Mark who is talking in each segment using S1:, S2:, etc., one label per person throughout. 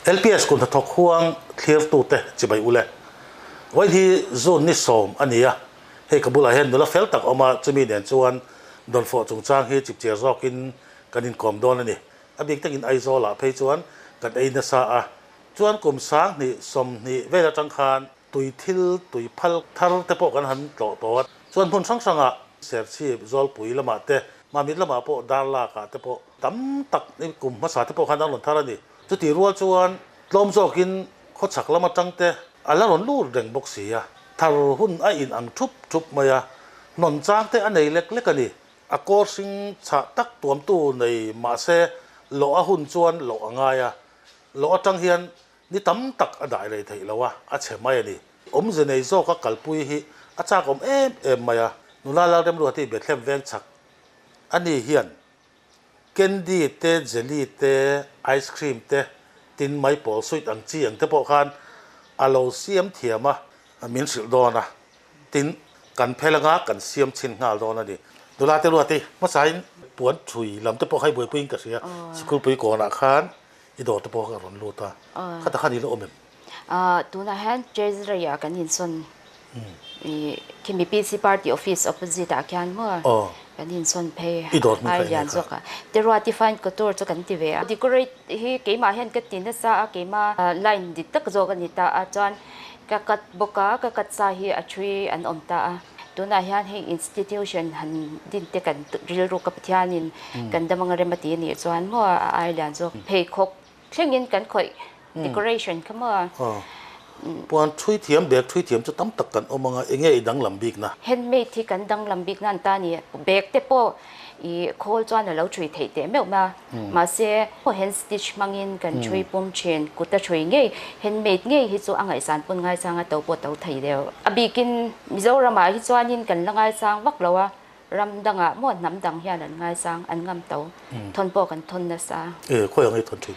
S1: LPS kut hnathawk huang thlirtute chibai ule. Vawiin hi June ni sawm a ni a, hei ka bulah hian nula fel tak awm a, chumi nen chuan dawnfawh chungchang hi chipchiar zawkin kan inkawm dawn a ni. A bik takin Aizawlah phei chuan kan ei nasa a, chuan kum 20 20 vel atang khan tui thil, tui phal thar te pawh kan han tlawh tawh a, chuan hmun hrang hrangah Serchhip, Zawlpui lamah te, Mamit lamah pawh Darlakah te pawh tam tak kum hmasa te pawh khan an rawn thar a ni. Chutih rual chuan tlawm zawkin khawchhak lam atang te a la rawn lut reng bawk si a, thar hun a in ang thup thup mai a, hnawn chang te a nei lek lek a ni. A kawr hring chhah tak tuamtu nei mahse lawh a hun chuan lawh a ngai a, lawh atang hian ni tam tak a dai rei theih lo a, a chhe mai a ni. Awmze nei zawka kalpui hi a chak awm em em mai a, nula Lalremruati Bethlehem veng chhak a ni hian Candy te, jelly te, ice cream te, tin mai pawl sweet ang chi ang te pawh khan a lo siam thiam a, min hrilh dawn a, tin kan phel anga kan siam chhin nghal dawn a ni. Nula te ruati hmasain puan thui lam te pawh kha i buaipuiin ka hria, sikulpui kawnah khan i dawr te pawh kha ka rawn lut a, khatah khan i la awm em?
S2: Tunah hian Treasury ah kan insawn khimi PC Party office opposite ah khian maw kan insawn phei ai lian zawk a Teruati Fine Couture chu kan ti ve a. Decorate hi keimah hian ka ti nasa a, keimah line dik tak zawk a ni ta a, chuan ka cut bawk a, ka cut sa hi a thui an awm ta a. Tunah hian hei institution han din te kan rilru ka Pathianin kan dam anga rem a ti a nih chuan maw a ai lian zawk pheikhawk thlengin kan khawih decoration kha maw.
S1: Puan thui thiam bag thui thiam chu tam tak kan awm anga enge i danglam bik na?
S2: Handmade hi kan danglam bik na an ta ni. Bag te pawh i khawl chuan a lo thui theih teh meuh mai a. Mahse hand stitch hmangin kan thui pum thin, kut a thui ngei, handmade ngei hi chu a ngaihsan pawn ngaisang a to pawh to thei deuh. A bikin Mizoramah hi chuanin kan la ngaisang vak lo a, ram dangah maw hnam dang hian an ngaisang, an ngam to. Thawn pawh kan thawn nasa.
S1: E, khawi ang i thawn thin?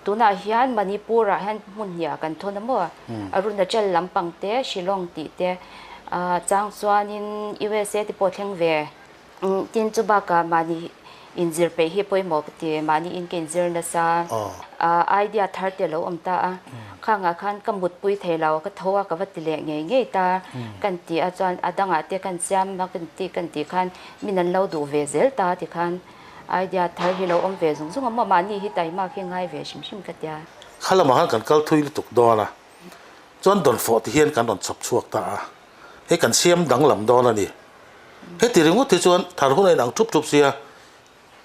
S2: Tunah hian Manipur-ah hian hmun hniah kan thawn a maw? Arunachal lampang te, Shillong tih te, chang chuanin USA te pawh thleng ve. Tin chu bakah mahni inzir peih hi pawimawh ka ti, mahni in ka inzir nasa. Idea thar te a lo awm ta a, khangah khan ka mutpui thei lo, ka tho a ka va ti leh ngei ngei ta kan ti a, chuan a dangah te kan siam a kan ti kan tih khan min an lo duh ve zel ta ti khan idea thar hi lo awm ve zung zung a maw, mahni hi taimak hi ngai ve hrim hrim ka tia.
S1: Kha lamah khan kan kal thui lutuk dawn a, chuan dawnfawh ti hian kan rawn chhawp chhuak ta a. Hei kan siam danglam dawn a ni. Heti ringawt hi chuan thar hun a inang thup thup sia,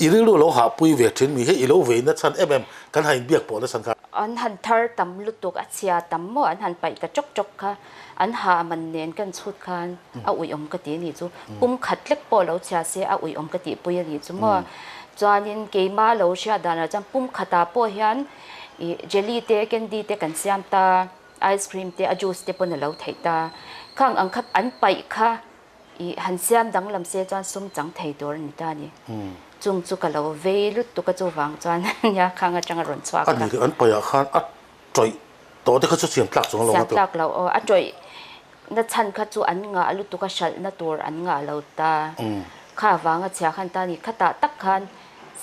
S1: i rilru lo hahpui ve thin mi, hei i lo vei na chhan em em kan han inbiak pawh na chhan kha.
S2: An han thar tam lutuk, a chhia tam maw, an han paih ta chawk chawk kha, an ha man nen kan chhut khan a uiawm ka ti a nih chu. Pum khat hlek pawh lo chhia se a uiawm ka tihpui a nih chu maw. Chuanin keimah lo hriat danah chuan pum khatah pawh hian ih jelly te candy te kan siam ta. Ice cream te a juice te pawn a lo theih ta. Khang ang kha an paih kha i han siam danglam se chuan sum chang thei tur a ni ta a ni. Chung chu ka lo vei lutuk a chuvang chuan nia khang atanga rawn chhuak
S1: kha. A ni an paih ah khan a tawih tawh te kha chu siam tlak chuang lo a
S2: tu. Siam tlak lo aw a tawih na chhan kha chu an ngah lutuk a hralh na tur an ngah lo ta. Kha vanga chhia khan ta a ni. Khatah tak khan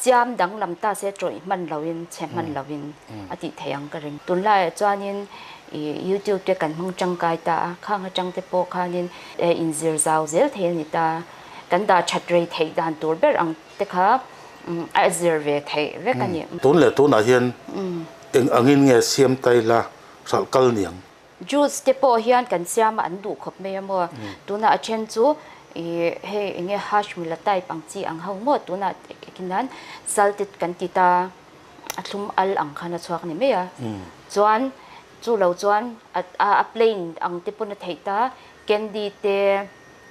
S2: Siam danglam ta se tawih hman loin, chhe hman loin a tih theih ang ka ring. Tunlaiah chuanin ih YouTube te kan hmang tangkai ta a, khang atang te pawh khanin inzir zau zel thei a ni ta. Kan dah that rei theih dan tur ber ang te kha a zir ve theih vek a ni.
S1: Tun leh tunah hian eng angin nge siam tai la hralh kal niang?
S2: Juice te pawh hian kan siam a an duh khawp mai a maw? Tunah a then chu ih hei eng nge hashmula type ang chi ang ho maw? Tunah khian salted kan ti ta a thlum al ang khan a chhuak ni mai a. Chuan chu lo chuan a plain ang te pawn a theih ta candy te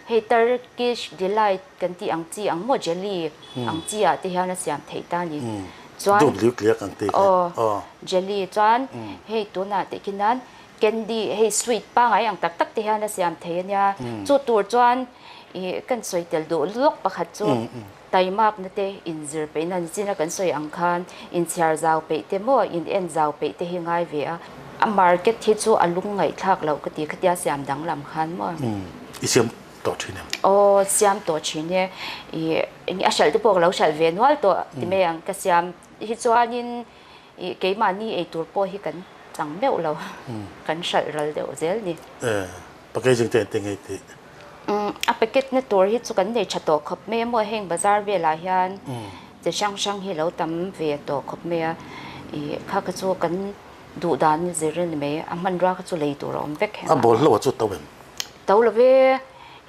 S2: hei Turkish delight kan tih ang chi ang maw jelly ang chi ah te hian a siam theih ta a ni. Chuan aw jelly chuan hei tunah teh khian candy hei sweet pangngai ang tak tak te hian a siam thei a nia. Chu tur chuan ih kan sawi tel duh lawk pakhat chu taimakna te inzir peihna ni chin a kan sawi ang khan inchhiar zau peih te maw in en zau peih te hi ngai ve a. A market hi chu a lung ngaihthlak loh ka ti khatia siam danglam khan maw.
S1: I siam tawh thin em?
S2: Aw siam tawh thin e. Ih a hralh te pawh ka lo hralh ve nual tawh ti mai ang ka siam hi chuanin. I keimahni ei tur pawh hi kan chang meuh lo, kan hralh ral deuh zel ni.
S1: E, packaging te engtin nge tih?
S2: Umm, a packet na tur hi chu kan nei tha tawh khawp mai a maw, heng bazar velah hian chi hrang hrang hi lo tam ve tawh khawp mai a, i kha kha chu kan duh dan zir a ni mai, a hmanrua kha chu lei tur a awm vek heng
S1: a. A bawl hlauh a chu to em?
S2: To lo ve,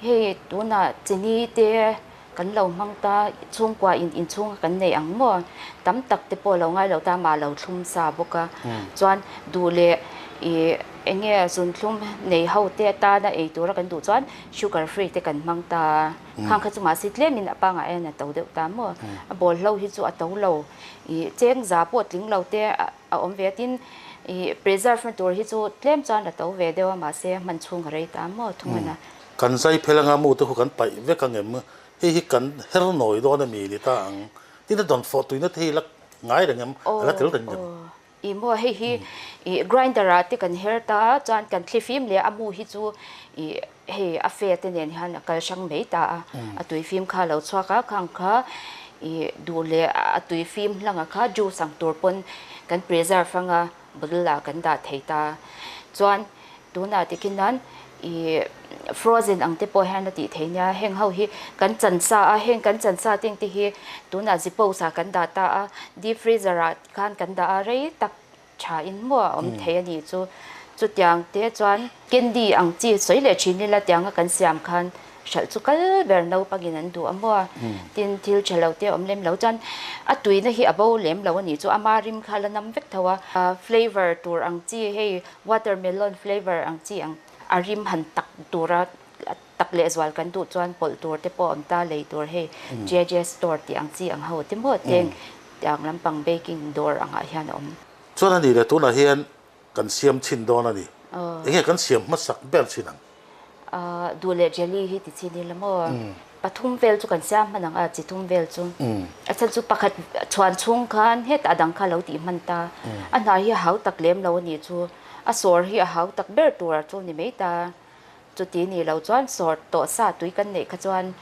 S2: hei tunah chini te Kan lo hmang ta, chhungkua in inchhung a kan nei ang maw? Tam tak te pawh lo ngai lo ta mah lo thlum sa bawk a. Chuan duh leh i eng nge zunthlum nei ho te atana ei tura kan duh chuan sugar free te kan hmang ta. Khang kha chu mahse tlemin a pangah hian a to deuh ta maw? A bawl hlo hi chu a to lo. I cheng za pawh tling lo te a awm ve a tin i preserve na tur hi chu tlem chuan a to ve deuh a mahse hman chhung a rei ta maw thung a na.
S1: Kan zai phel anga mu te khu kan paih vek ang em? Hei hi kan her nawi dawn a mi ni ta ang. Tin a dawn fawh tuina te hi la ngai reng em? A la tel reng em?
S2: Aw, i maw hei hi i grinder ah te kan her ta a, chuan kan thli fim leh a mu hi chu i hei a fe te nen hian a kal hrang mai ta a, a tui fim kha a lo chhuak a, khang kha i duh leh a tui fim hlanga kha juice ang tur pawn kan preserve anga bottle ah kan dah thei ta. Chuan Tunah tikhin nan i frozen ang te pawh hian a tih theih nia, heng ho hi kan chan sa a, heng kan chan sa teng te hi tunah zipos ah kan dah ta a, deep freezer ah khan kan dah a, rei tak tha in maw a awm thei a nih chu. Chutiang te chuan candy ang chi sawi leh thin ila tiang a kan siam khan hralh chu kal ber naupangin an duh a maw? Tin, thil tha lo te a awm lem lo chuan a tuina hi a bo lem lo a nih chu, ama rim kha la nam vek tho a, flavour tur ang chi hei watermelon flavour ang chi ang a rim han tak tura tak leh zual kan duh chuan pawlh tur te pawh a awm ta lei tur hei JJ store tih ang chi ang ho te maw teng tiang lampang baking dawr angah hian a awm.
S1: Chuan a nih leh tunah hian kan siam chhin dawn a ni. Enge kan siam hmasak ber chhin ang?
S2: Duh leh jelly hi ti chin ila maw? Pathum vel chu kan siam hman ang a, chi thum vel chu. A chhan chu pakhat chhuan chhung khan hetah a dang kha lo tih hman ta. A hna hi a hau tak lem lo a nih chu. A sawr hi a hau tak ber tur chu ni mai ta. Chuti ni lo chuan sawr tawh sa tui kan neih kha chuan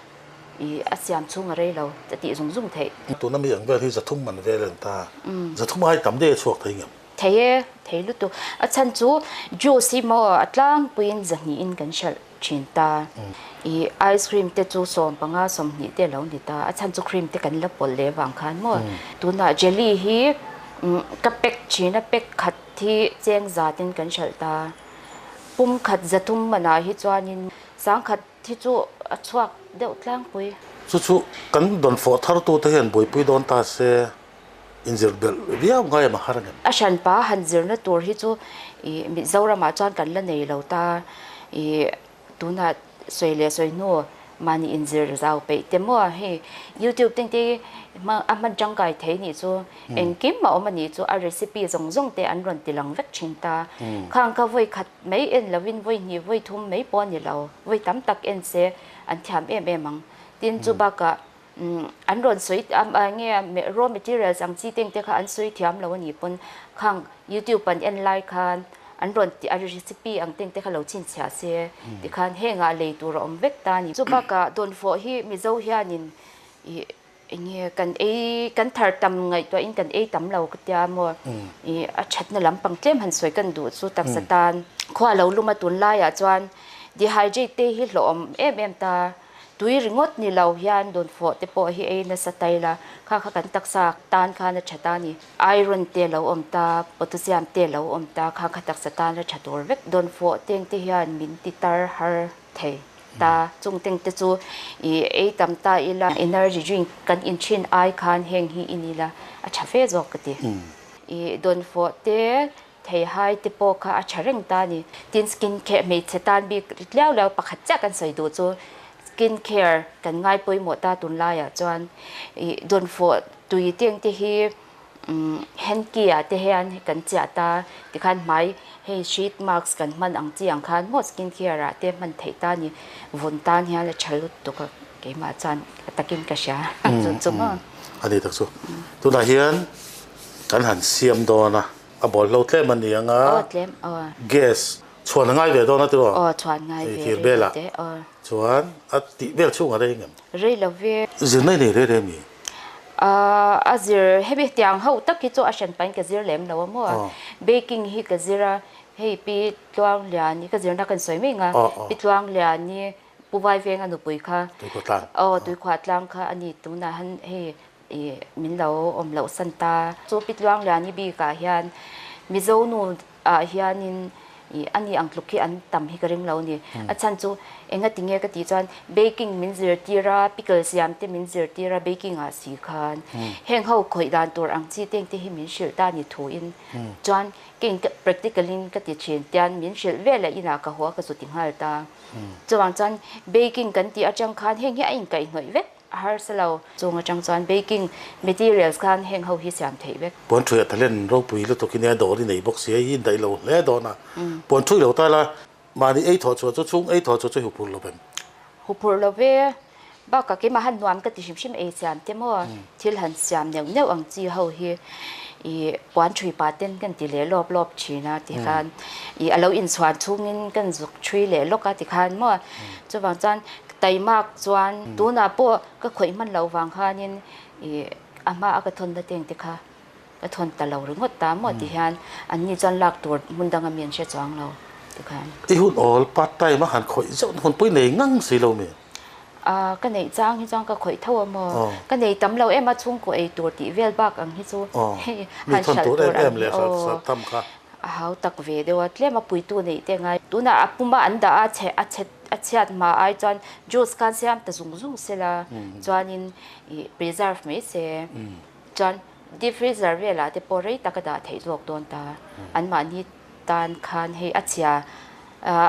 S2: i a siam chhung a rei lo a tih zung zung theih.
S1: Tuna mi ang vel hi zathum man vel an ta. Zathum ai tam deuh a chhuak thei ngem?
S2: Thei e, thei lutuk. A chhan chu juice hi maw a tlangpuiin zahnihin kan hralh thin ta. I ice cream te chu 15 20 te a lo ni ta. A chhan chu cream te kan la pawlh leh vang khan maw. Tunah jelly hi ka pack thin a, pack khat hi cheng zatin kan hralh ta. Pum khat 300 manah hi chuanin 10,000 hi chu a chhuak deuh tlangpui.
S1: Chu chu kan dawnfawh thartute hian buaipui dawn ta se. Inzir belh viau ngai em a har angem?
S2: A hranpa han zirna tur hi chu i Mizoramah chuan kan la nei lo ta. I tunah sawi leh sawi hnu mahni inzir zau peih te maw hei YouTube te te a hman tangkai thei nih chu engkim a awm a nih chu a recipe zawng zawng te an rawn ti lang vek thin ta. Khang kha vawi khat mai en lovin vawi hnih vawi thum mai pawh a ni lo vawi tam tak en se an thiam em em ang. Tin chu bakah An rawn sawi nge raw materials ang chi teng te kha an sawi thiam lo a nih pawn khang youtube an en lai khan an rawn tih a recipe ang teng te kha lo chhinchhiah se tikhan hengah lei tur a awm vek ta a ni. Chu bakah dawnfawh hi Mizo hianin ih enge kan ei kan thar tam ngaihtuahin kan ei tam lo ka tia maw ih a thatna lampang tlem han sawi kan duh chu taksa tan khua lo lum a tunlaiah chuan dehydrate te hi hlawhawm em em ta. Tui ringawt ni lo hian dawnfawh te pawh hi ei nasa tai la, kha kha kan taksa tan khan a tha ta ni. Iron te lo awm ta, potassium te lo awm ta, kha kha taksa tan a tha tur vek. Dawnfawh teng te hian min ti tar har thei ta, chung teng te chu i ei tam ta ila, energy drink kan in thin ai khan heng hi in ila a tha fe zawk ka ti. I dawnfawh te Theihai te pawh kha a tha reng ta a ni. Tin, skin care hmeichhe tan bik liau liau pakhat chiah kan sawi duh chu skin care kan ngai pawimawh ta tunlaiah chuan ih dawnfawh tui teng te hi hanky ah te hian kan chiah ta tikhan hmai hei sheet mask kan hman ang chi ang khan maw skin care ah te hman theih ta a ni. Vun tan hian a tha lutuk a keimah chuan a takin ka hria chu chu maw.
S1: A ni tak chu. Tunah hian kan han siam dawn a. A bawl hlo tlem a ni ang a.
S2: Aw tlem aw.
S1: Gas chhuan a ngai ve dawn a tiraw?
S2: Aw chhuan ngai ve rei lo te aw.
S1: Chuan a tih vel chhung a rei ngem?
S2: Rei lo ve.
S1: Zirna i nei rei rei mi?
S2: A zir hemi tiang ho tak hi chu a hran pahin ka zir lem lo a maw? Baking hi ka zir a, hei Pi Tluangliani ka zirna kan sawi mai ang a, Pi Tluangliani Pu Vaivenga nupui kha, aw Tuikhuahtlang kha a ni tunah han hei i min lo awm loh san ta. Chu Pi Tluangliani bikah hian Mizo nu ah hianin i a ni ang tluk hi an tam hi ka ring lo a ni. A chhan chu enga ti nge ka tih chuan baking min zirtir a, pickle siam te min zirtir a baking ah si khan heng ho khawih dan tur ang chi teng te hi min hrilh ta ni thu in chuan kei practical in ka ti thin tian min hrilh vel a inah ka haw a ka zu ti nghal ta. Chuvang chuan baking kan tih atang khan heng hi a inkaihhnawih vek a harsa lo. Chung atang chuan baking materials khan heng ho hi siam theih vek.
S1: Puan thui a talent ropui lutuk in nia dawr i nei bawk si a, i indaih lo hle dawn a. Puan thui lo ta la, mahni ei thawh chhuah chu chhung ei thawh chhuah chu i huphurh lo em?
S2: Huphurh lo ve. Bakah keimah han nuam ka ti hrim hrim ei siam te maw, thil han siam neuh neuh ang chi ho hi i puan thui pah ten kan ti leh lawp lawp thin a tikhan i a lo inchhuan chhungin kan zuk thui leh lawk a tikhan maw. Chuvang chuan taimak chuan tunah pawh ka khawih hman loh vang khanin i a hma a ka thawn na teng te kha ka thawn ta lo ringawt ta maw ti hian anni chuan lak tur hmun danga mi an hre chuang lo tikhan.
S1: I hun awl part time a han khawih zeuh na hun pawh i nei ngang si lo mi?
S2: A ka neih chang hi chuan ka khawih tho a maw? Ka nei tam lo em a chhungkaw ei tur tih vel bak ang hi chu hei han hralh tur ang hi aw a hau tak ve deuh a tlem a puitu neih te ngai tunah a puma an dah a chhe a chhe a chhiat hma ai chuan juice khan siam ta zung zung sela chuanin ih preserve mai se chuan deep freezer velah te pawh rei tak a dah theih zawk dawn ta anmahni tan khan hei a chhia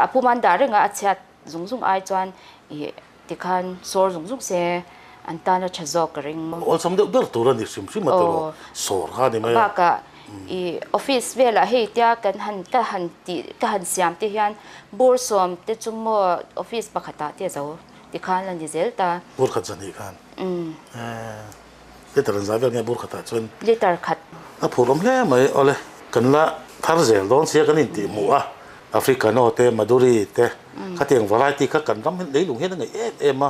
S2: a puma an dah reng a a chhiat Zung zung ai chuan ih tikhan sawr zung zung se an tan a tha zawk ka ring.
S1: Awlsam deuh ber tur a ni hrim hrim a tawh sawr kha a ni mai a.
S2: Bakah ih office velah hei tia kan han ka han tih ka han siam te hian bur sawm te chu maw office pakhatah te a zo tikhan la ni zel ta.
S1: Bur khat zahnih khan. Liter an zai vel nge bur khatah chuan.
S2: Liter khat.
S1: A phur awm hle mai awle. Kan la thar zel dawn sia kan intih hmuh a, Africano te, Maduri te, khatiang variety kha kan ram leilung hian a ngaih em em a,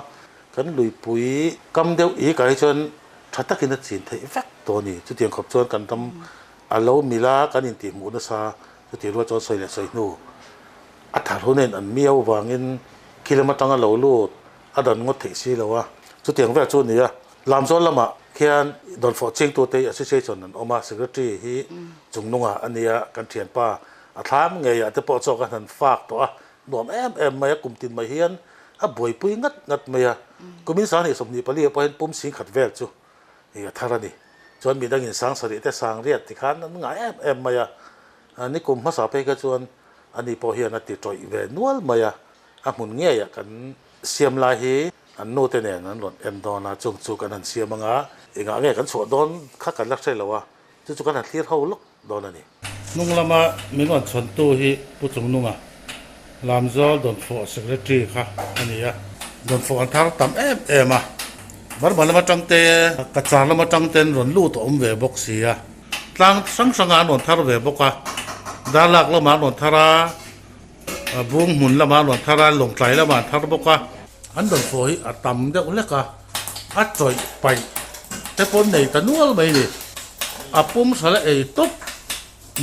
S1: kan luipui kam deuh i kai chuan tha takin a chin theih vek tawh a ni. Chutiang khawp chuan kan ram a lo mil a, kan intih hmuh nasa chutih rual chuan sawi leh sawi hnu a thar hun a in an miau vangin khi lam atanga lo lut a dan ngawt theih si lo a, chutiang vel chu a ni a. Lamzawl lamah khian dawnfawh chingtute hi association an awm a, secretary hi chungnungah a nia, kan thianpa a thlam ngeiah te pawh chaw ka hnan fak tawh a, nuam em em mai a, kum tin mai hian a buaipui ngat ngat mai a, kumin 20 24 ah pawh hian pum singkhat vel chu a thar a ni. Chuan midangin sangsarih te sangriat tikhan an ngah em em mai a, nikum hmasa phei kha chuan ani pawh hian a ti tawih ve nual mai a, a hmun ngeiah kan siam lai hi an nu te nen an rawn en dawn a, chung chu kan han siam anga engah nge kan chhuah dawn kha kan la hre lo a, chu chu kan han thlir ho lawk dawn a ni. Hnung lama min rawn chhawntu hi Pu Chungnunga, Lamzawl Dawnfawh Secretary kha a ni a, Dawnfawh an thar tam em em a, Burma lam atang te, Cachar lam atang ten rawn lut a awm ve bawk si a, tlang hrang hrangah an rawn thar ve bawk a, Darlak lamah an rawn thar a, Bung hmun lamah an rawn thar a, Lawngtlai lamah an thar bawk a. An rawn fawh hi a tam deuh hlek a, a chawih paih te pawn nei ta nual mai ni. A pum hral a ei tawp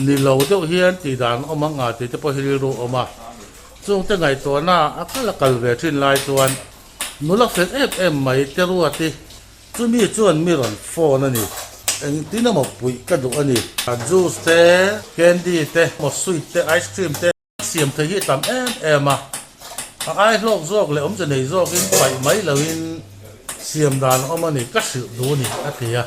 S1: ni lo deuh hian tih dan awm ang a tih te pawh hi rilru a awm a. Chungte ngaihtuahna a kal a kal ve thin lai chuan nula fel em em mai te ruat i chumi chuan mi rawn phone a ni. Engtin emaw puih ka duh a ni. Juice te, candy te, emaw sweet te, ice cream te. Siam thei hi a tam em em a, a ai hlawk zawk leh awmze nei zawkin paih mai loin siam dan a awm a ni, ka hrilh duh a ni a ti a,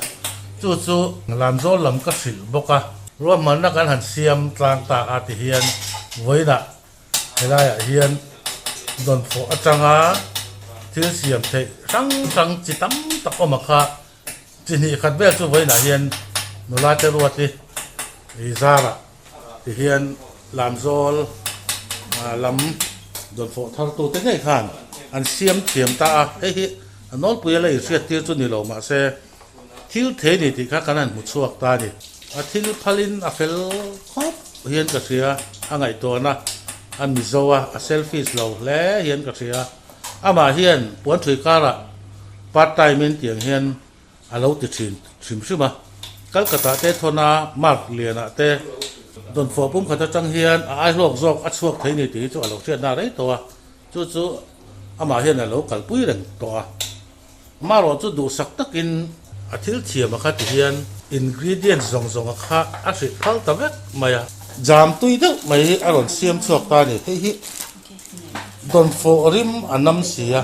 S1: chu chu Lamzawl lam ka hrilh bawk a. Ruahmanna kan han siam tlang ta a ti hian vawiinah helaiah hian dawnfawh atanga thil siam theih hrang hrang chi tam tak awm a kha chi hnih khat vel chu vawiinah hian nula te ruat i zarah Ti hian Lamzawl lam dawnfawh thartute ngei khan an siam thiam ta a, hei hi a nawlpui a la inhriat tir chu ni lo mahse thil thei ni tih kha kan han hmu chhuak ta a ni. A thil phalin a fel khawp hian ka hria, a ngaihtuahna a mizo a, a selfish lo hle hian ka hria. Amah hian puanthui karah part time in tiang hian. A lo ti thin hrim hrim a. Kalkatah te thawn a, Mark Lianah te dawnfawh pumkhat atang hian a aihlawk zawk a chhuak thei ni tih hi chu a lo hriatna rei tawh a, chu chu amah hian a lo kalpui reng tawh a. Amaherawh chu duhsak takin a thil thiam a kha ti hian ingredients zawng zawng a kha a hrilh phal ta vek mai a. Jam tui deuh mai hi a rawn siam chhuak ta a ni. Hei hi dawnfawh rim a nam si a.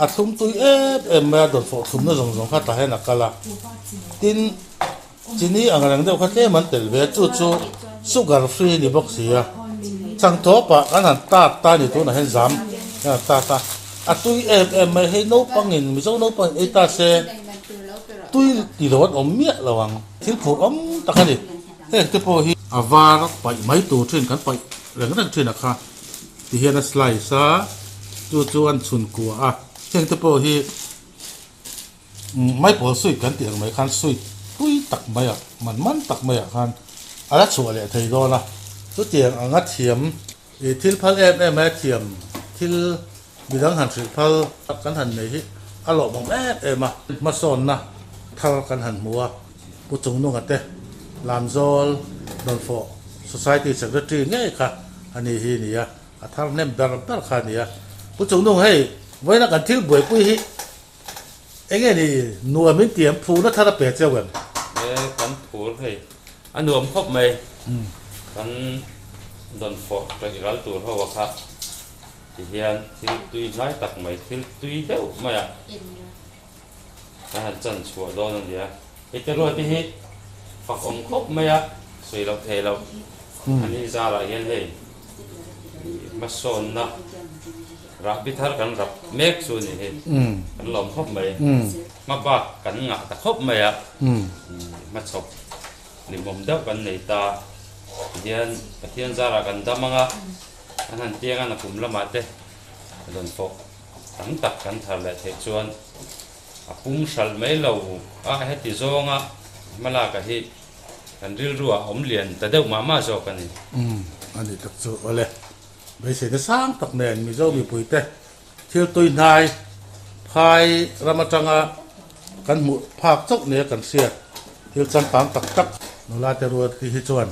S1: A thlum tui em em mai a, dawnfawh thlumna zawng zawng kha tah hian a kal a. Tin, chini ang reng deuh kha tlem an tel ve a, chu chu sugar free ni bawk si a. Changthawpah kan han tat ta a ni tunah hian zam kan han tat a, a tui em em mai hei naupangin Mizo naupangin ei ta se tui ti lo an awm miah lo ang. Thil phur awm tak a ni. Heng te pawh hi a var paih mai tur thin kan paih reng reng thin a kha. Ti hian a slice a, chu chu an chhun kua a, heng te pawh hi maipawl sweet kan tih ang mai khan sweet pui tak mai ah man man tak mai ah khan a la chhuah leh thei dawn a, chutiang anga thiam ih thil phal em em mai a thiam thil midang han hrilh phal kan han nei hi a lawmawm em em a, hmasawnna thar kan han hmu a. Pu Chungnunga te Lamzawl Dawnfawh Society Secretary ngei kha a ni hi nia, a thar hnem ber ber kha a nia. Pu Chungnung hei vawiina kan thil buaipui hi enge ni nuam in tiam phurna thar a pe cheu em?
S3: E kan phur hei a nuam khawp mai, kan Dawnfawh ṭaih ral tur ho a kha ti hian thil tui hnai tak mai, thil tui deuh mai a. Ka han chan chhuah dawn a nia. Hei te rual te hi fak awm khawp mai a, sawi loh theih loh a ni zarah hian hei hmasawnna rahbi thar kan rap mek chu a ni hei, kan lawm khawp mai. Hma bak kan ngah ta khawp mai a, hmachhawp limawm deuh kan nei ta tihian Pathian zarah kan dam ang a, kan han piang a nakum lamah te rawn fawh. Tam tak kan thar leh theih chuan a pum hralh mai lo a, heti zawnga hmalaka hi kan rilru ah awm lian ta deuh mah mah zawk a ni.
S1: Umm, a nih tak chu awle. Beiseina sang tak nen Mizo mipuite thil tui hnai phai ram atanga kan hmuh phak chauh nia kan hriat thil changkang tak tak nula te ruat hi chuan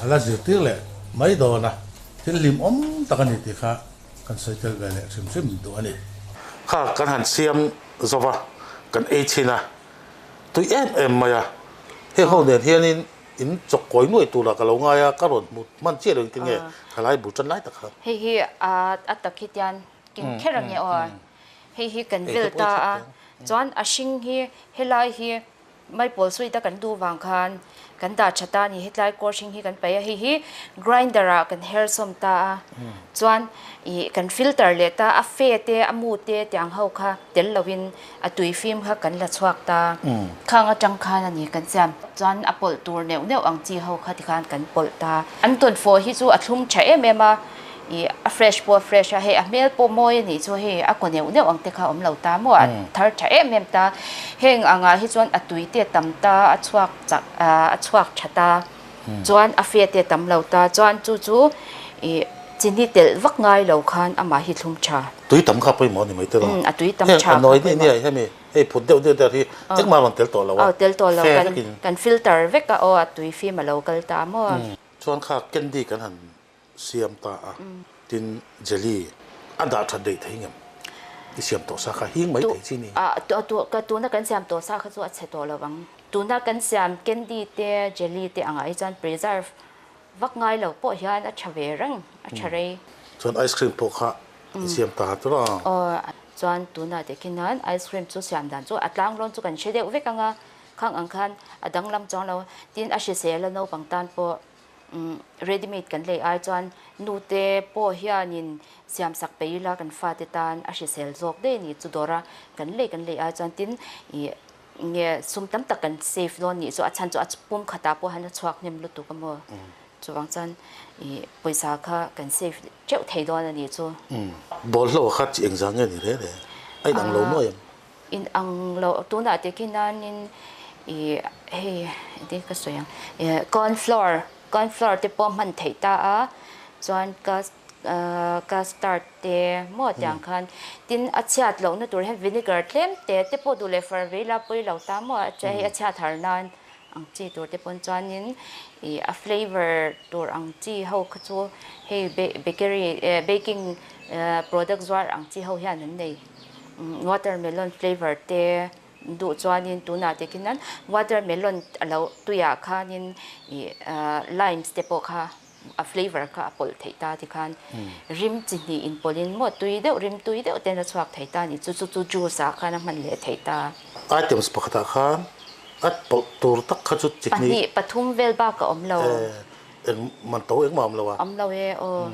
S1: a la zirtir leh mai dawn a, thil hlimawm tak a ni tih kha Kan sawi tel ve leh hrim hrim duh a ni. Kha kan han siam zo va, kan ei chhin a, tui em em mai a. Heng ho nen hianin in chawk kawi nuai turah ka lo ngai a, ka rawn hmu hman chiah lo engtin nge thalai bul tan lai tak kha.
S2: Hei hi a tak hi tian ken kher ang e aw. Hei hi kan vel ta a, chuan a hring hi helai hi Maipawl sweet a kan duh vang khan kan dah tha ta a ni. Hetlai kawr hring hi kan paih a, hei hi grinder ah kan her sawm ta a, chuan ih kan filter leh ta a, fe te a mu te tiang ho kha tel lovin a tui fim kha kan la chhuak ta. Khang atang khan a ni kan siam. Chuan a pawlh tur neuh neuh ang chi ho kha tikhan kan pawlh ta. An tawnfawh hi chu a thlum tha em em a. Ih a fresh pawh a fresh a, hei a hmel pawh mawi a nih chu hei a kaw neuh neuh ang te kha a awm lo ta maw a thar tha em em ta, heng angah hi chuan a tui te a tam ta a chhuak chak a chhuak tha ta chuan a fe te a tam lo ta chuan chu chu ih chini telh vak ngai lo khan amah hi thlum tha.
S1: Tui tam kha pawimawh a ni mai te lo.
S2: A tui tam tha
S1: kha pawimawh. Heng a nawi nia hemi hei phut deuh deuh deuh hi engmah a rawn tel tawh lo
S2: a. Tel tawh lo kan filter vek a aw a tui fim a lo kal ta maw.
S1: Chuan kha candy kan han siam ta a, tin jelly a dah that daih thei ngem? I siam tawh sa kha hing mai thei chi ni.
S2: Ka tuna kan siam tawh sa kha chu a chhe tawh lo ang. Tuna kan siam candy te jelly te angah hi chuan preserve vak ngai lo pawh hian a tha ve reng, a tha rei.
S1: Chuan ice cream pawh kha i siam ta tur a.
S2: Aw, chuan tunah te khi nan ice cream chu siam dan chu a tlang rawn chu kan hre deuh vek ang a, khang ang khan a danglam chuang lo. Tin a hrisel a naupang tan pawh Ready made kan lei ai chuan nute pawh hianin siamsak peih ila kan fate tan a hrisel zawk daih a ni chu dawra kan lei kan lei ai chuan tin ih nge sum tam tak kan save dawn nih chu a chhan chu a pum khatah pawh han a chhuak hnem lutuk a maw chuvang chuan ih pawisa kha kan save teuh thei dawn a ni chu.
S1: Bawlhhlawh kha chi engzah nge ni reng reng a inang lo nuai em?
S2: In ang lo tunah te khi nanin ih hei engtin ka sawi ang ih corn flour corn flour te pawh hman theih ta a chuan Custard te maw tiang khan tin a chhiat lohna tur hian vinegar tlem te te pawh duh leh far vei la pawi lo ta maw a hei a chhiat har nan ang chi tur te pawn chuanin ih a flavour tur ang chi ho kha chu hei bakery eh baking product zuar ang chi ho hian an nei watermelon flavour te duh chuanin tunah te khian watermelon a lo tuiah khanin ih limes te pawh kha. A flavour kha a pawlh theih ta tikhan rim chi hnih in pawlhin maw tui deuh rim tui deuh ten a chhuak thei ta a ni. Chu chu chu juice ah khan a hman leh theih ta.
S1: Items pakhatah khan a pawlh tur tak kha chu chi hnih.
S2: Pahnih pathum vel bak a awm lo.
S1: Eng man to engmah a awm lo a.
S2: Awm lo e aw.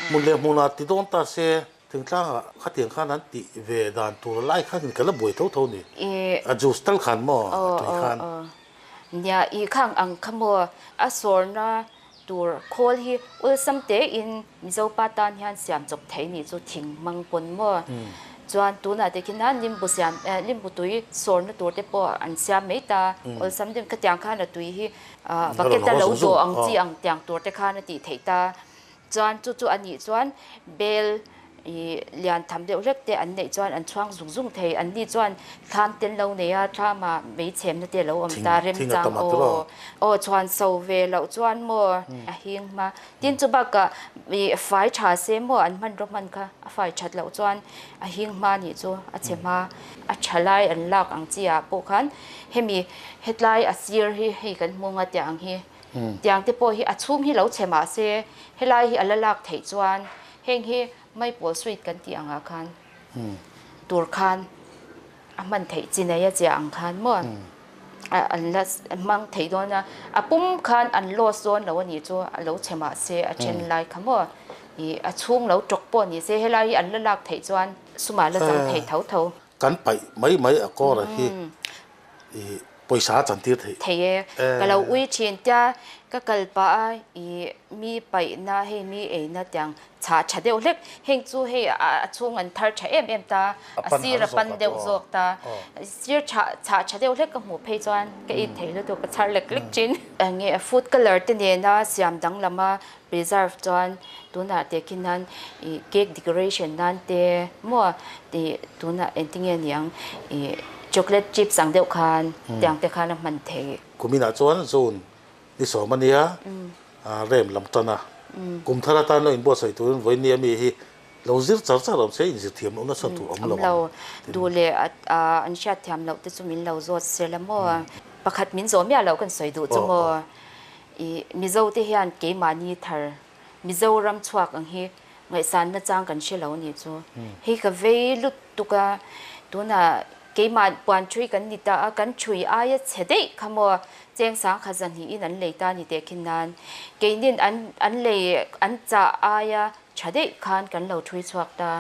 S1: Hmun leh hmunah ti dawn ta se thingtlangah khatiang khan an tih ve dan tur lai khan ka la buai tho tho ni. A juice tal khan maw a tui khan.
S2: Nia, i khang ang kha maw? A sawrna tur khawl hi awlsam tein Mizo pa tan hian siam chawp thei nih chu thing hmang pawn maw? Chuan tunah te khian limbu siam limbu tui sawrna tur te pawh an siam mai ta. Awlsam deuhin khatiang khan a tui hi bucket a lo dawh ang chi ang tiang tur te khan a tih theih ta. Chuan chu chu a nih chuan bel ih lian tham deuh hlek te an neih chuan an chhuang zung zung thei. An ni chuan thlam te an lo nei a, thlamah mei chhemna te a lo awm ta remchang aw aw chhuan so ve loh chuan maw a hing hma. Tin chu bakah ih fai tha se maw an hmanraw hman kha a fai that loh chuan a hing hma nih chu a chhe hma. A tha lai an lak ang chi ah pawh khan hemi hetlai a sir hi hei kan hmu anga tiang hi Tiang te pawh hi a chhung hi lo chhe mah se helai hi a la lak theih chuan heng hi maipawl sweet kan tih angah khan tur khan a hman theih chi nei a chiah ang khan maw an la hmang thei dawn a, a pum khan an loss dawn lo a nih chu a lo chhe mah se a then lai kha maw ih a chhung lo tawk pawh ni se helai hi an la lak theih chuan sumah la chang thei tho tho.
S1: Kan paih mai mai a kawr hi i pawisa a chantir theih.
S2: Thei e. Ka lo ui thin tia ka kal pah a i mi paihna hei mi eina tiang chhah tha deuh hlek heng chu hei a chhung an thar tha em em ta a sir a pan deuh zawk ta sir chhah chhah tha deuh hlek ka hmuh phei chuan ka it thei lutuk ka chhar lek lek thin. Enge food colour te nena siam danglam a preserve chuan tunah te khi nan ih cake decoration nan te maw tih tunah engtinge niang ih chocolate chips ang deuh khan tiang te khan a hman thei.
S1: Kuminah chuan zone ni sawm a nia rem lam tan a, kum thar atan lo inbuatsaih turin vawiin mi hi lo zir char char awm se inzir thiam lohna chhan tur awm lo ang.
S2: Awm lo, duh leh an hriat thiam loh te chu min lo zawt sel a maw? Pakhat min zawh miah loh kan sawi duh chu maw? I Mizo te hian keimahni thar Mizoram chhuak ang hi ngaihsanna chang kan hre lo anih chu. Hei ka vei lut tuk a, tunah keimah puan thui kan ni ta a, kan thui aia chhe daih kha maw Chengsang kha zahnihin an lei ta ni teh khin nan keinin an an lei an chah aia tha daih khan kan lo thui chhuak ta.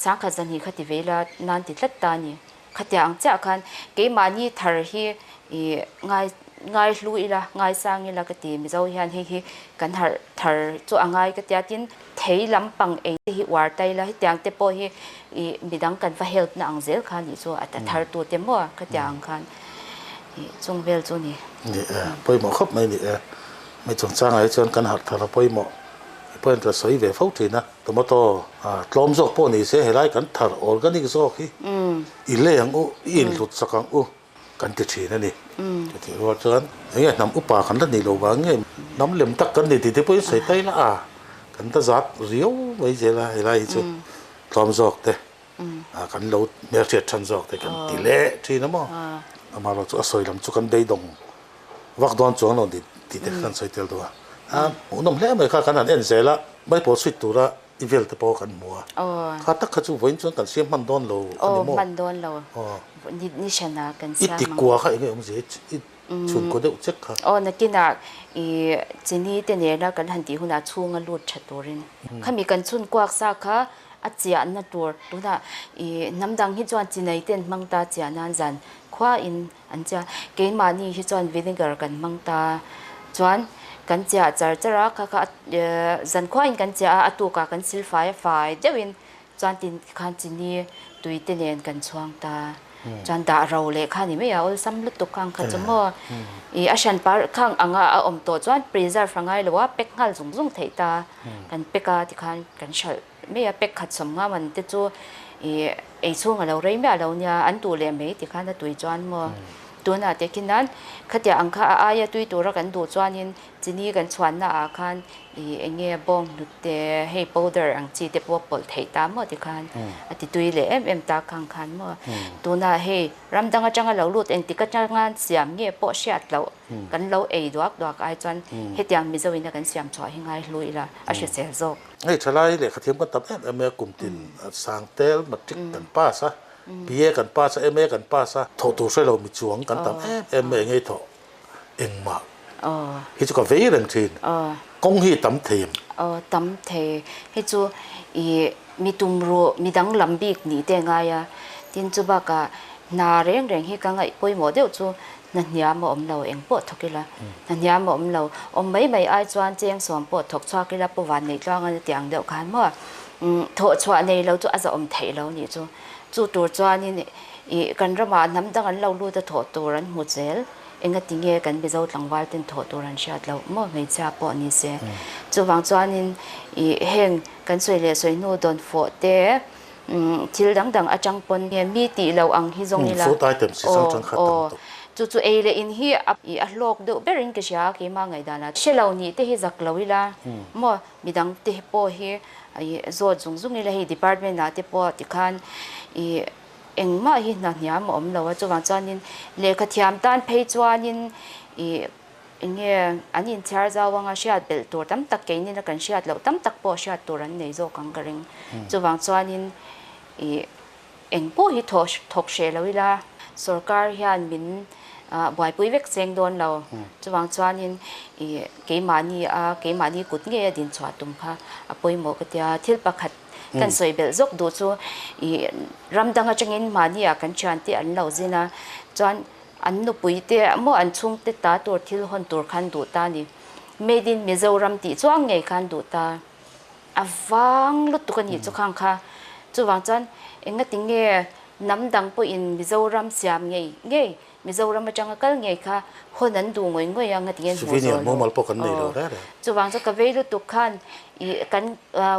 S2: Sangkhat zahnih kha ti vei la nan ti tlat ta ni. Khatiang ang chiah khan keimahni thar hi i ngai ngai hlu ila, ngai sang ila ka ti. Mizo hian hei hi kan harh thar chu a ngai ka tia. Tin, thei lampang ei te hi uar ta ila, hetiang te pawh hi i midang kan va help na ang zel kha nih chu a thar tu te maw khatiang ang khan i chung vel chu ni.
S1: Ni e, pawimawh khawp mai ni e. Mi chungchangah hi chuan kan harh thar a pawimawh. I pawhin ka sawi ve fo thin a. Tomato tlawm zawk pawh ni se helai kan thar organic zawk hi i lei ang u, i inhlut sak ang u kan ti thin a ni. Chutih rual chuan eng nge hnam upa kan la nih loh vang nge hnam lem tak kan ni tih te pawhin sawi ta ila a, kan ta zat riau mai zel a helai hi chu tlawm zawk te kan lo hmelhriat than zawk te kan ti leh thin a maw. Amaherawhchu chu a sawi lam chu kan beidawng vak dawn chuang lo tih te kha kan sawi tel duh a. A hmuhnawm hle mai kha kan han en zel a, maipawl suit tura i vel te pawh kan hmu a. Kha tak kha chu vawiin chuan kan siam hman dawn lo a ni maw?
S2: Aw hman dawn lo. Ni hran ah kan siam ang.
S1: I tikua kha eng nge awmzia i chhunkaw deuh chek kha?
S2: Aw nakinah i chini te nena kan han tih hunah chhunga lut tha turin. Khami kan chhun kuak sa kha a chiahna tur tunah i hnam dang hi chuan chinei ten hmang ta chiah nan zan khua in An chiah. Keimahni hi chuan vinegar kan hmang ta. Chuan kan chiah char char a, kha kha zankhuain kan chiah a, a tukah kan silfai a fai deuhin chuan tin khan chini tui te nen kan chhuang ta. Chuan dah ro leh kha ni mai a, awlsam lutuk khang kha chu maw. Ih a hran par khang anga a awm tawh chuan preserve a ngai lo a, pack nghal zung zung theih ta. Kan pack a tikhan kan hralh mai a, pack khat sawmnga man te chu ih ei chhung a lo rei miah lo nia, an duh leh mai tikhan a tui chuan maw. Tunah te khian khatiang ang kha a aia tui tura kan duh chuanin chini kan chhuanna ah khan ih eng nge bawng hnut te hei powder ang chi te pawh pawlh theih ta maw tikhan a ti tui leh em em ta khang khan maw. Tunah hei ram dang atanga lo lut engtik atanga siam nge pawh hriat loh kan lo ei duak duak ai chuan hetiang Mizo ina kan siam chhuah hi ngai hlu ila a hrisel zawk.
S1: Hei thalai lehkha thiam kan tam em em mai a kum tin sang tel matric kan pass a BA kan pass a MA kan pass a thawh tur hre lo mi chuang kan tam em em mai engei thawh engmah hi chu ka vei reng thin. Kawng hi tam thei em?
S2: Aw tam thei. Hei chu i mi tum ruh mi dang lam bik nih te ngai a. Tin chu bakah hna reng reng hi ka ngaih pawimawh deuh chu hna hniam a awm lo eng pawh thawk ila. Hna hniam a awm lo. Awm mai mai ai chuan cheng sawm pawh thawk chhuak ila pu van neih tluang a ti ang deuh khan maw. Thawh chhuah nei lo chu a zahawm theih lo nih chu. Chu tur chuanin ih kan ramah hnam dang an lo lut a thawh tur an hmu zel. Engati nge kan Mizo tlangval ten thawh tur an hriat loh maw hmeichhia pawh ni se. Chuvang chuanin ih heng kan sawi leh sawi hnu dawn fawh te thil dang dang atang pawn mi tih loh ang hi zawng ila.
S1: Food items chi hrang hrang kha tam tawh.
S2: Chu chu ei leh in hi ih a hlawk deuh ber in ka hria a keimah ngaihdan ah. Hre lo nih te hi zak lo ila maw midang te pawh hi ih zawt zung zung ila hei department ah te pawh tikhan ih engmah hi hna hniam a awm lo a chuvang chuanin lehkha thiam tan phei chuanin ih eng nge an inchhiar zau anga hriat belh tur tam tak keinin a kan hriat loh tam tak pawh hriat tur an nei zawk ang ka ring chuvang chuanin ih eng pawh hi thawh thawk hreh lo ila sorkar hian min buaipui vek cheng dawn lo chuvang chuanin ih keimahni a keimahni kut ngei a dinchhuah tum kha a pawimawh ka tia thil pakhat Kan sawi belh zawk duh chu ih ram dang atangin mahni ah kan thian te an lo zin a, chuan an nupui te maw an chhungte ta tur thil hawn tur khan duh ta a ni. Made in Mizoram tih chuang ngei khan duh ta. A vang lutuk a nih chu khang kha. Chuvang chuan engati nge hnam dang pawhin Mizoram siam ngei ngei Mizoram atanga kal ngei kha hawn an duh ngawih ngawih a, ngatinge an hmuh
S1: zawh lo. Pawh kan nei lo reng reng.
S2: Chuvang chu ka vei lutuk khan ih kan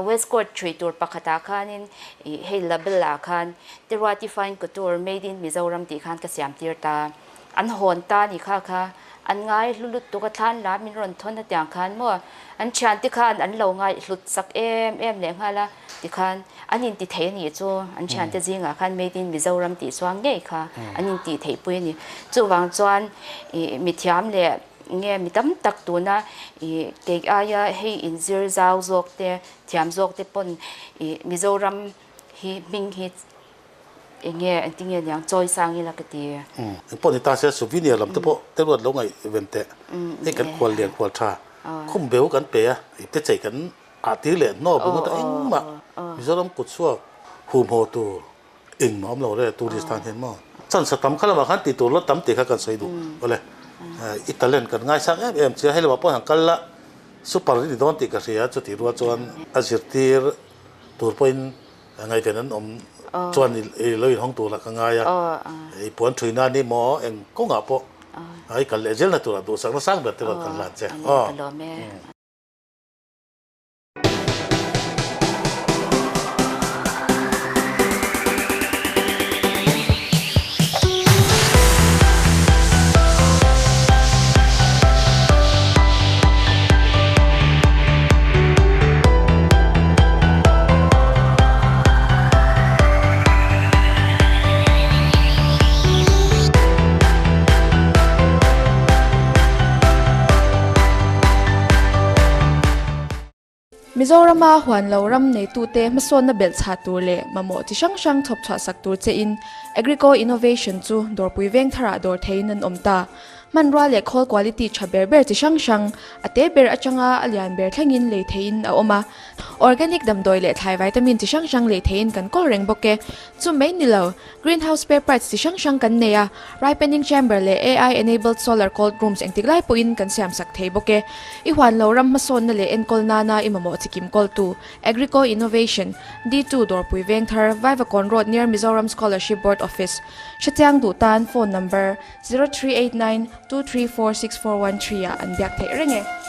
S2: West Court thui tur pakhatah khanin ih hei label ah khan Teruati Fine Couture Made in Mizoram tih khan ka siam tir ta. An hawn ta ni kha kha an ngai hlu lutuk a thlan la min rawn thawn a tiang khan maw an thiante khan an lo ngaih hlut sak em em leh nghal a. Tikhan an inti thei a nih chu an thiante zingah khan Made in Mizoram tih chuang ngei kha an intih theih pui a ni. Chuvang chuan ih mithiam leh nge mi tam tak tuna ih kei aia hei inzir zau zawk te thiam zawk te pawn ih Mizoram hi hming hi eng nge engtin nge niang chawi sang ila ka ti.
S1: Eng pawh ni ta se souvenir lam te pawh te ruat lo ngaih ven teh. Hei kan khual lian khual tha khum beu kan pe a ih te chei kan A tir leh hnawh bawk ta engmah Mizoram kut chhuak humhaw tur engmah awm lo re tourist tan hian maw. Chansa tam kha lamah khan tih tur la tam tih kha kan sawi duh awle. I talent kan ngaisang em em chia hei lamah pawh han kal la super i ni dawn tih ka hria chutih rual chuan a zirtir tur pawhin ngaihven an awm chuan i lo inhawng tur lah ka ngai a i puan thui nan hi maw eng kawngah pawh i kal leh zelna turah duhsakna sang ber te pawh kan hlan che aw.
S4: Mizorama huan lo ram neitute hmasawnna belh chhah tur leh mamawh chi hrang hrang chhawp chhuah sak tur chein Agrico Innovation chu dawrpui veng tharah dawr theiin an awm ta. Hmanrua leh khawl quality tha ber ber chi hrang hrang, a te ber atanga a lian ber thlengin lei theiin a awm a. Organic damdawi leh thlai vitamin chi hrang hrang lei theiin kan kawl reng bawk e. Chu mai ni lo, greenhouse spare parts chi hrang hrang kan nei a, ripening chamber leh AI enabled solar cold rooms engtik lai pawhin kan siam sak thei bawk e. I huan lo ram hmasawnna leh enkawl nana i mamawh chikim kawltu, Agrico Innovation, D2 Dawrpui Vengthar, Vaivakawn Road near Mizoram Scholarship Board Office. Hrechiang duh tan phone number, 0389 234 6413 ah an biak theih reng e.